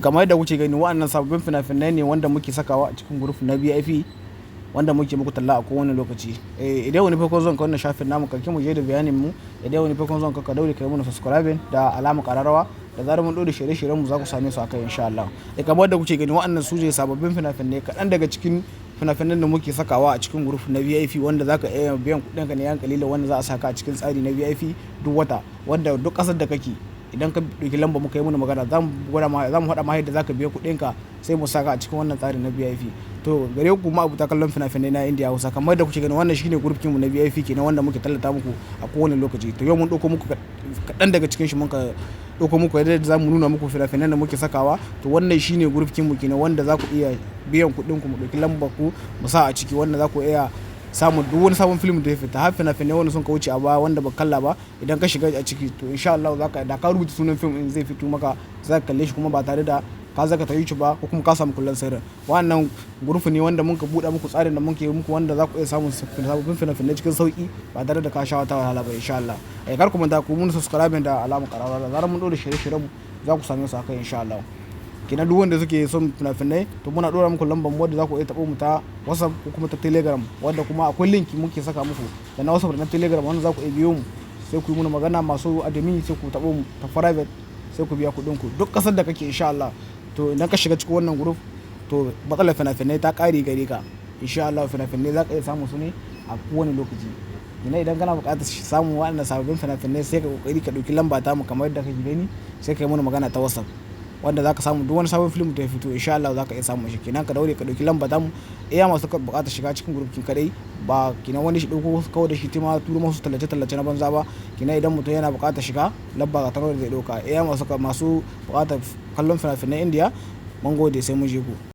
Kamar yadda kuke gani, wa'annan sababbin fina-finai ne wanda muke sakawa a cikin group na VIP wanda muke muku talla a kowane lokaci. Idan wani farkon zuwan ka wannan shafin namu, kake mu je da bayanin mu. Idan wani farkon zuwan ka, ka daure kai mana subscribing da alamar kararrawa. Da zarar mun ɗora shirye-shiryen mu, za ku same su akai insha Allah. Kamar yadda kuke gani, wa'annan su ne sababbin fina-finai, kaɗan daga cikin fina-finan da muke sakawa a cikin group na VIP, wanda zaka iya biyan kuɗin ka ne yan kalilan, wanda za a saka a cikin tsari na VIP duk wata, wanda duk ƙasar da kake, idan ka ɗauki lamba muka yi mana magana, za mu gwada ma, za mu faɗa ma yadda zaka biya kuɗin ka, sai mu saka a cikin wannan tsari na VIP. To, gare ku ma abuta kallon fina-finai na India Hausa, kamar yadda kuke gani, wannan shine group mu na VIP kenan wanda muke tallata muku a kowane lokaci. To, yau mun ɗauko muku kaɗan daga cikin shi, muka ɗauko muku yadda za mu nuna muku fina-finan da muke sakawa. To, wannan shine group mu kenan wanda za ku iya biyan kuɗin ku, mu ɗauki lambar ku mu sa a ciki, wanda za ku iya samun duk wani sabon film da ya fita, har fina-finai wanda sun ka wuce a baya wanda ba kalla ba. Idan ka shiga a ciki, to insha Allah zaka da ka rubuta sunan film din, zai fito maka, za ka kalle shi kuma ba tare da ka zaka ta YouTube ba ko kuma ka samu kullun sirrin. Wannan group ne wanda muka buɗe muku, tsarin da muke muku, wanda za ku iya samun sababbin fina-finai cikin sauki ba tare da ka sha wata wahala ba insha Allah. Kar ku manta ku mun subscribe da alamar kararrawa. Da zarar mun ɗora shirye-shiryen mu, za ku same su akai insha Allah. Kenan duk wanda suke son fina-finai, to muna ɗora muku lambar mu wadda za ku iya taɓo mu ta WhatsApp ko kuma ta Telegram, wadda kuma akwai link muke saka muku da na WhatsApp da na Telegram wanda za ku iya biyo mu, sai ku yi muna magana. Masu admin, sai ku taɓo mu ta private, sai ku biya kuɗin ku duk ƙasar da kake insha Allah. To, idan ka shiga cikin wannan group, to matsalar fina-finai ta ƙare gare ka insha Allah. Fina-finai za ka iya samun su ne a kowane lokaci. Ina idan kana buƙatar samun waɗannan sababbin fina-finai, sai ka kokari ka ɗauki lamba ta mu kamar yadda kake gani, sai ka yi mana magana ta WhatsApp, wanda zaka samu duk wani sabon film da ya fito, insha Allah zaka iya samun shi. Kenan ka daure ka dauki lamba ta mu. Iya masu bukatar shiga cikin group kin kadai, ba kenan wani shi dauko kawai da shi ma turo masu tallace tallace na banza ba. Kenan idan mutum yana bukatar shiga, lamba ga tanar da zai dauka. Iya masu bukatar kallon fina-finan India, mun gode, sai mun je ku.